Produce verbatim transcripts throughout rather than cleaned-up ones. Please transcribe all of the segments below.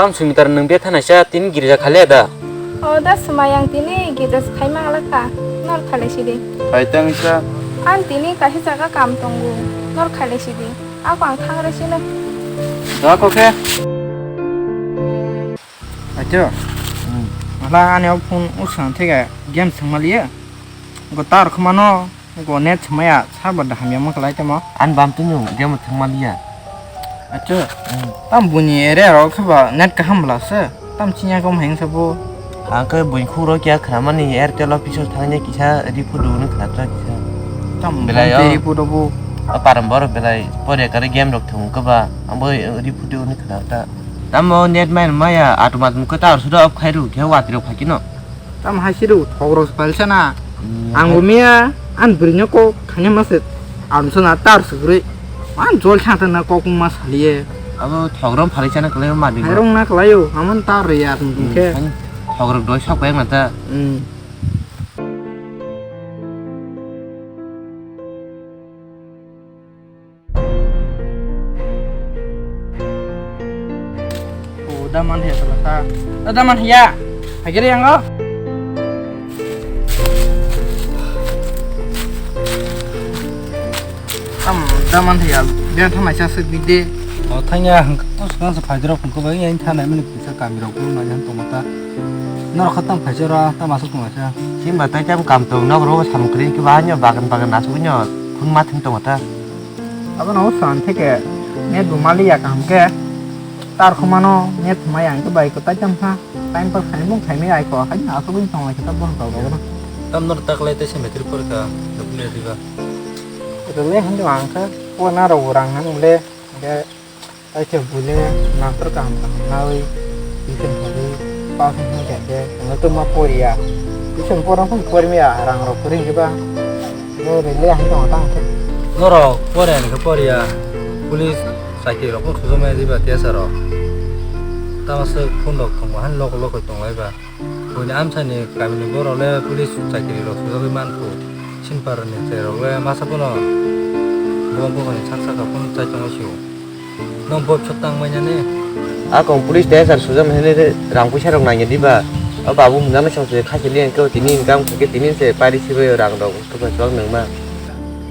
Tam sumi tar nwng betha naisa tini girja khale da. O da swmai ang tini girja khai mang lakha. Nor khale sidi. Hai tang sa. An tini kaisa jaga kam tongo. Nor khale sidi. Ako ang thang re sino. Da ko khe. Acho. Hmm. Mala ani o phone usang thega game sangmaliya. Go tar khumano. Go net sumaya sabo da hamya mo kalai tamo. An bam tunu game thangma liya. Acho. Hmm. Tam buni area ro khaba net kaham bla se. Tam chinya kom heng sabo. Ang khe bui khuro kya khramani Airtel office o thangni kisa report dunu khatra kisa. Tam Belai bam te o. Report obo. A param bor belai pore kare game rok thung kaba. Ambo report dunu khatra. Tamo net main maya atum atum khe tar suda off khairu khe watri rok phakino. Tam hai siru thogrok palsa na. Hmm, ang hai. Bo miya an bwrwino kok khanya mase. Ang sona tar sugri. Man jol thang thang na kok ma saliye. Abo thogram phalai chana kwlai ma di. Hairong na kwlaio. Amon tar ya tum Hmm, khe. Hai thogram doi sok bai ma ta. Hmm. O, da man hiya sala ta. O, da man hiya. Hagere yang o. Tam, da man hiya. Dia thanai sa se bide. O, thanya hang, o, sekarang se phai dro phun ko bai, yang thanai mani pisa kami rok pun nanya tong mata. Norok khatam phai jora, tam asuk tong masa. Simba tai tam kam tong, nok ro samung kri ke ba nyo bagan bagan asuk nyo phun ma thung tong mata. Abono o san theke net bo mali ya kaham khe. Tar khumano net thumai ang khe bai kwtai tam kha. Time pass khaimung khaimai ai kho, haino asugwi tong lai khe ta bohrok rok no. Tam nor tak lai tei se metri por kha, nukle diba. Rwle hwnwi ang kha, o na rw rang nang le, hwnkhe. Ai khe buile nangtor kaham kaham nawi, tuition thangwi, pass wngkha khe, hwnwi tongma poriya. Tuition porno phano porimaya, rang rok kwrwi hwnba, bo rwile ahai tongo tang khe. Norok poriya hwnkhe poriya, police chakri rok phano sujakmaya diba T S R rok. Tamo se phone rok thwngma hani loko loko tonglaiba. Buini amchaini kamini borok le police chakiri rok sujagwi mankhu. Sinpar ni chwrai rok le masa bono bo buphani sansa kha phone chai tongo sio. Nong bob sotang manya ni. Akong police station sujam hene rang puisa rok nangya diba. O babu mungano song se khachi liyan ko tini income khe tini se pari sibai rang rok khe chwng nangma.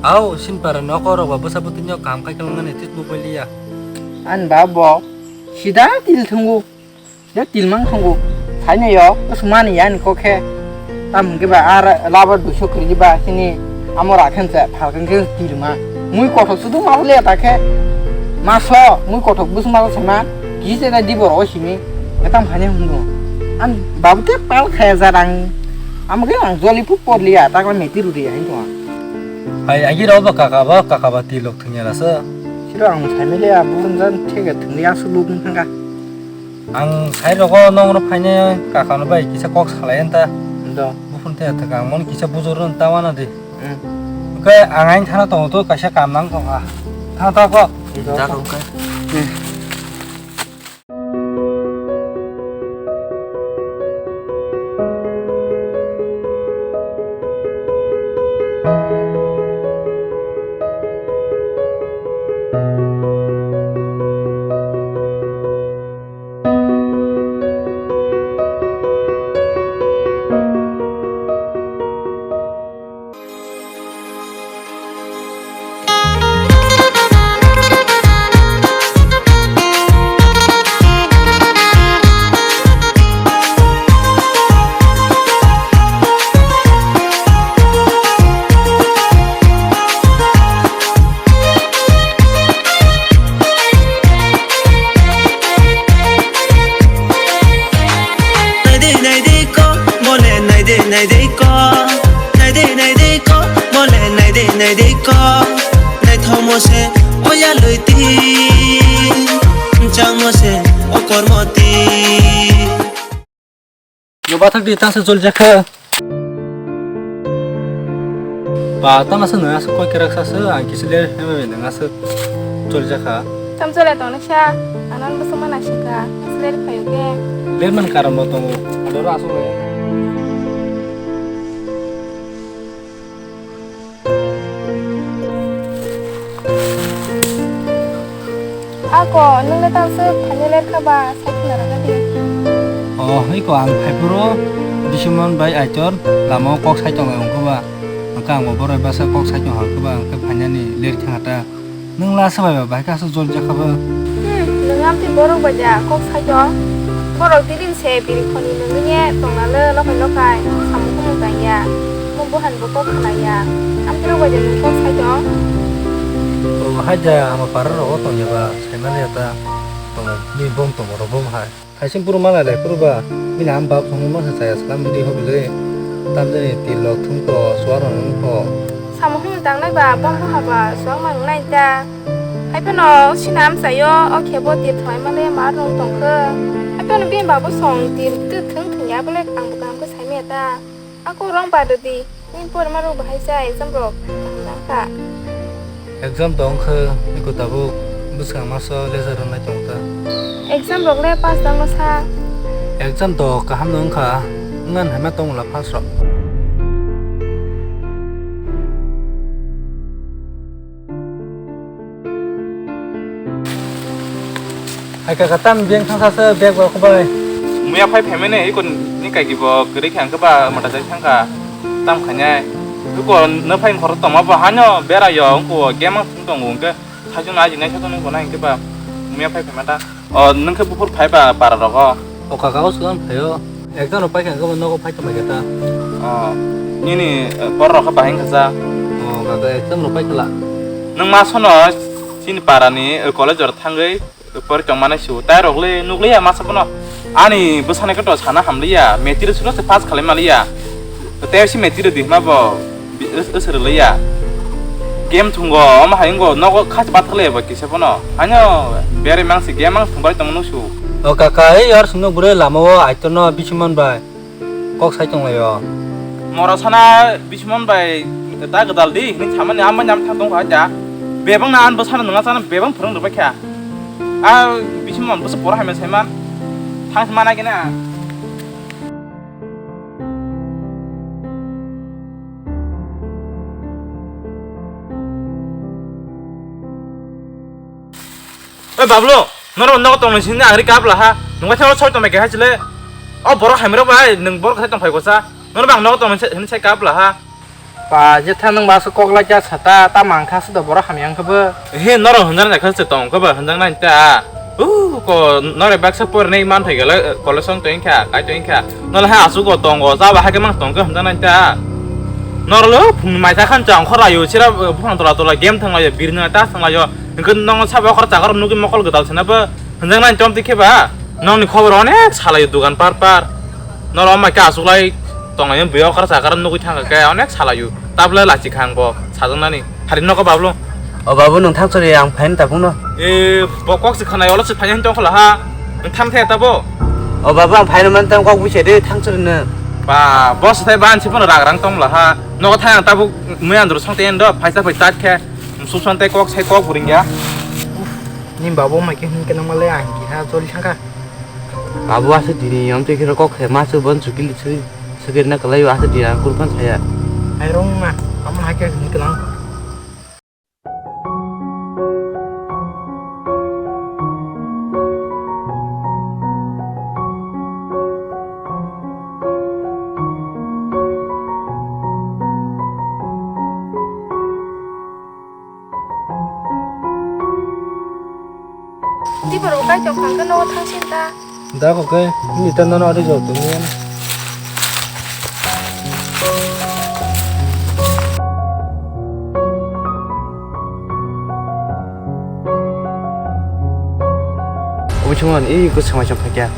Au sinpar ni oko rok ba bwsa bwtwi no kam khai khe nangani twi bo bai liya. Ani babo sida til thwngo. Ya tilmang thongo. Sainayo, o sumani yani kokhe. Tam hwnkhe ba ar laba duiso kwrwi ba sini amo rakhen se phalkang khe tilma. Mui kothok sudu ma le ta khe. Maso, mui kothok bus ma sama. Kise da dibor o simi. Etam phane hundu. An babu te pal khaya jarang. Amo khe ang joli pu porliya, takla meti rudi ya hindu. Hai agi ro ba kaka ba, kaka ba tilok thangya rasa. Siro ang saimile abu jan thega thangya suluk thangka. Ang sai rogo nongno phainai kakano bai kisa kok salai anta. Do. Buphun te thaka ang mon kisa bujor ron ta wana di. Hmm. Oke, ang ain thana tongo to kaisa kam nang tongkha. Thang ta ko. Do. Ja tongkha. Hmm. Naide naide ko, mole naide naide ko, naide naide ko, mole naide naide ko. Naithokmo se oya lwiti, changmo se okormoti. Yo bathak di tangsa jol jakha. Ba tama sa nang asa koi kerak sa sa ang kisi le hema be nang asa jol jakha. Tam jol ya tong sa anan basa mana sika sile payo ke. Le man karam lo tong ado ra so ya. A Ko, nwng le tang swk phaino ler kha ba, sai khna rwgadi. O, hai ko, ang phai phuru Bisimon bai Aitor lama o kok sai tong lai wng kha ba. Ang khe ang bo borok bai bwsa kok sai tong ha khe ba, ang khe phainani ler kha ta. Nwng la swbai ba, bahai khe aswk jol jak kha ba. Hmm, nwng amtwi borok bai da kok sai tong. Borok tini se bini khoni nungwi ye tongna le lokai lokai samung khumung tang ya. Mo buhan bo kok khna ya. Amtwi rok bai da nwng kok sai tong. O, hai da, ama para rogo tong ya ba, sai mani ya ta. Tong, bini bom tong, oro bom hai. Hai sing puru mala le puru ba, bini ham bab song ma sa chaya salam bini hob le. Tam jani ti lok thum ko, suar rong ko. Samung khumung tang nai ba, bom buha ba, suar ma nung nai ta. Hai phano sinam sayo, o khebo tir thwngmale mar rwng tongkhe. Hai phano bini babo song tir twi thwng thwngya bole ang bo kaham khe saimaya ta. Ako rwng ba rwdi, nini porima rok bahai sa exam rok kaham nang kha. Exam tong khe, iko tabuk bwskang maso leja rwnai tong ta. Exam rok le pass tangma sa. Exam to kaham no wngkha, wngna haima tongmwla pass rok. Hai kaka, tam beng thangsa se bag ba kubai. Muya phai phaimani, iko ni kaiki bo kwrwi khe ang khe ba mwta jai thangkha. Tam khainai. Iko no phai khoro tongma bo hano bera yo, ungko game ang thung tongo, ungke thajung na ajinai sa tongo nai khe ba. Muya phai phaima ta. O, nwng khe buphur phai ba para rogo. O kaka, o swkang phaio. Exam rok paikha khe bo nogo phai tongmai khe ta. O, nini, eh, borok rok khe bahai wngkha cha. O kaka, exam rok paikha la. Nwng ma sono chini para ni, eh, college rok thangwi, eh, pori tongmani su. Tai rok le nukliya masa bono. Ani bwsani khe to sana hamliya. Matric suno se pass khalai maliya. Tei si matric di hwnba bo. Bi-, is-, is rwliya. Game thwngo, omo hai wngo, nogo khas bathakle bo kisa bono. Haino berwi mangsi game mang thwngbai tongmano su. O kaka, ei yar sumno bwrwi lama o Aitorno Bisimon bai kok sai tonglaio. Moro sana Bisimon bai ta gwdal di hinwi samani ambai nam thang tongkha ja. Bebang na an bwsano nwnga sana bebang phwrwng rwbaikha. A Bisimon bwswk pora hamya saiman. Thang mana gina. Oi Bablu, norok nogo tongmani sini ang ri kap laha. Nungkha thang soi tongmai khe hai chile. O borok hamiro bai, nwng borok hai tongphai gosa. Norok bang nogo tongmani sini sai kap laha. Pa, je tha nwng ba se kok lai ja sata, ta mang kha se do borok hamya wng khe bo. He, norok hwnjak nai kha se tong khe bo, hwnjak nai ta. Uh, ko, norok baksa porinai man thai gele, college song tong kha, kai tong kha. Nole ha asuk go tongo, ja ba ha khe mang tong khe hwnjak nai ta. Norok lo phung mai ta khan chang khor ayo, sira, uh, buphang tola tola game thang layo, bir nang ta thang layo. Hwnkhe nong sabo khor chakar nugwi mokol gwdal se na bo. Hwnjak nai chom twi khe ba, nokni khobor onek salaio dugan par par. Norok ma khe achuklai tonglai bui okra chakar nugwi thangkha khe onek salaio. Tabole lachi kha ang bo sajaknani. Hari nogo Bablu. O babu, nwng thang chori, ang phaini tabukno. E, bo kok se khanai, olo se phaini tong khola ha. Nwng thang the tabo. O babu, ang phaini man tang kok bise de thang chori no. Ba, bo se thai ban se bono rag rang tong la ha. Nogo thang ang tabuk mui andro song te endo, phaisa phai tat khe. Susan tei kok sai kok buring ya. Ni babu mai khe hin kenang male ang kiha joli thangkha. Babu asa dini yom tei khiro kok khe ma su bon chukili chukili na kalai asa dini ang kurban saya. Hai rong na, amo hai khe hin kenang. Di borok kai tong kha khe nogo thang sin ta. Da kok khe, ni ta nono ari jor tong ni. Obo chungo ni, i ko sama cham phakya.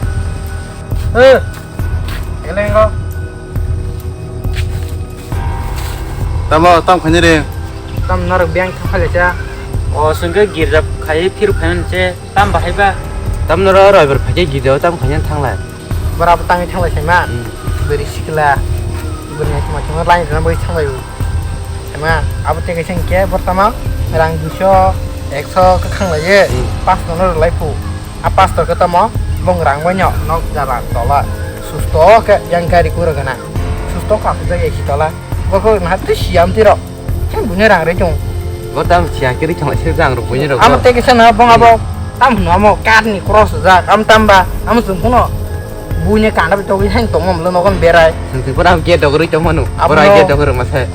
Eh, elengo. Tamo, tam khani re. Tam norok biyang thang phale cha. O, sungke girja khai phir khai che, tam bahai ba. Tam noro roibar phai che girja tam khani thang lai. Bora bo tangwi thang lai sai ma. Hmm. Beri sikla. Beri nai ma thang lai na bai thang lai. Sai ma, abo te kaisa ke bor tamo rang duiso, ekso ka khang lai ye. Hmm. Pas no noro lai phu. A pastor khe tamo bong rang bai no nok jala tola susto khe yang gari kuro gana susto ka khe jai si tola boko na tu siam tiro khe bunya rang re chung. Bo tam siya kiri chong se jang ro bunya ro. Amo te kisa na bong abo Tam hwnwi amo karni cross rijak, am tamba, amo chwng phano buini kanda bai togwi haino tongma mwnwi nogon berai. Chwng pura am gate dogorwi tongmano, Abono pura gate dogorwi masa.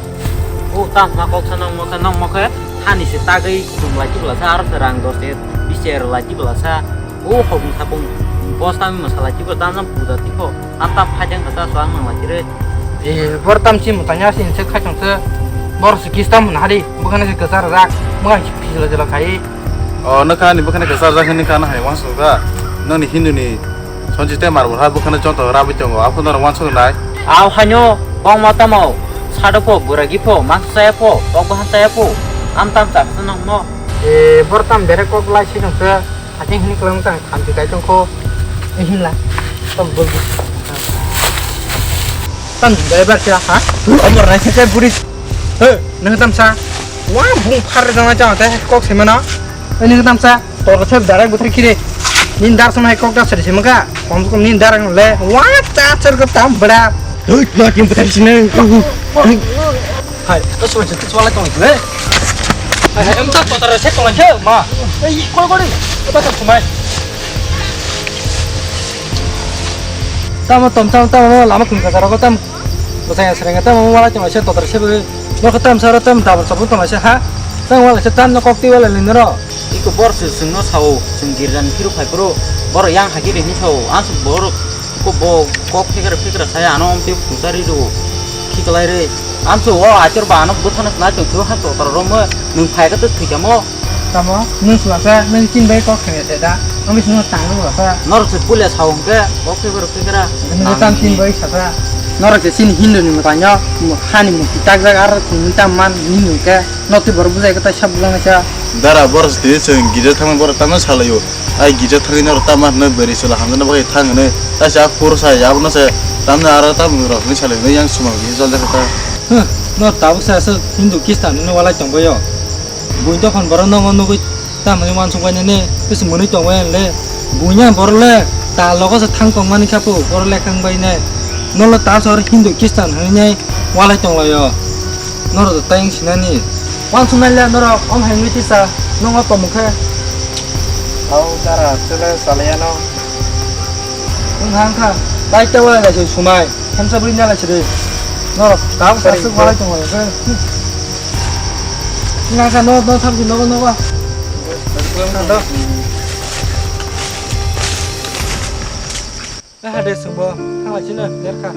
O tam hwnma kok sa nang mokhe, nang mokhe hani se tagwi chwng lai tibla sa, aro se rang dos se, bis se rw lai tibla sa. O hobung sabung bosta mi masa lai tibla, tam jang puja tikho, am tam phaijang kha sa, so ang nang lai tire. E, bor tam si mwtanya si se khaitong se, bor se kistam hwnha di, bwkhano se kwchar rijak, bwkhano se phijla jwla khai. O, nokha ani bwkhani kwchar jak hinwi kha, nahai wansuk kha. Nokni Hindu ni sonsi tei mar bwlha bwkhano joto rabwi tongo, aphuru norok wansuk nai. Aw haino bongma tamo, sado pho, buragi pho, mangsa chaya pho, kok bahan chaya pho, am tam chak se nokno. E, bor tam bere kok lai si nokse, hating hini kwlang tang thamchi kai tongkho. E, hinla. Tam bol. Tam driver kya ha? Amor nai se buri. He, nang tam sa. Wa bung phar jana cha te kok se mana. E, nang tam sa. Tor se direct buthar kire. Nin dar samai kok da sari se maka. Kom kom nin dar le. Wa ta sar ko tam bada. Hei, no kim buthar sine. Hai, to sumai se to wala tong le. Hai, hai, em ta to tar se tong le ma. Ei, kol kol. Apa ta sumai. Tamo tom tamo tamo lama kun ka jaro tam. Bosai asreng tamo wala tong se to tar se. No ka tam sara tam double sabun tong se ha. Tang wala se tam no kok ti wala le no. Iko bor se sung no sao, sung girjan phiru phai pro. Bor yang hagi re ni sao. Ang su bor Ko bo kok phekra phekra saya ano omtwi phuchari rw khiklai re. Amso o achor ba ano bwthano snai tong thio ha totor rom nwng phai ka twk thwikamo. Tamo nwng sulasa nwng chin bai kok khene se da. Ang bisino tang rw sa. Norok se pulia sao hwnkhe kok phekra phekra. Nwng tam chin bai sasa. Norok se chini Hindu ni mwtanyo hani mukti takjak ar tini tam man ni hwnkhe. Notwi borok bujai khe tai sab bwlangnaisa. Dara borok se twi chwng girja thangma borok tamo salaio. Ai girja thangwi norok tamo hwnwi bwrwi chwla hamjakna bagwi thang hwnwi. Taisa a phuru sa ya abono se tamni aro tamo rok hwnwi salai hwnwi yang sumang kisa jol jakha ta. Huh, no tabuk sa aswk Hindu Khristan hwnwi walai tongbaio. Buini dophani borok nokno nugwi tamni uansuk bainani bisi mwnwi tongbai le. Buini borok le ta logo se thang tongmani kha phu borok le khang bainai. Nolo ta sor Hindu Khristan hwnwi walai tonglaio. Norok tayang sinani. Wansuknai le norok, om hai nui tisa, nung o tongmung khe. Au dara, chwle salai ano. Wng ha wng kha, tai ta wala lai se sumai, khamsa bwrwi nalai se de. Norok, kabo sa aswk walai tongo, khe. Wng ha wng kha, no, no, thamchi, nogo, nogo. Wng kha, do. Eh, hade sungbo, thangla chino, derkha.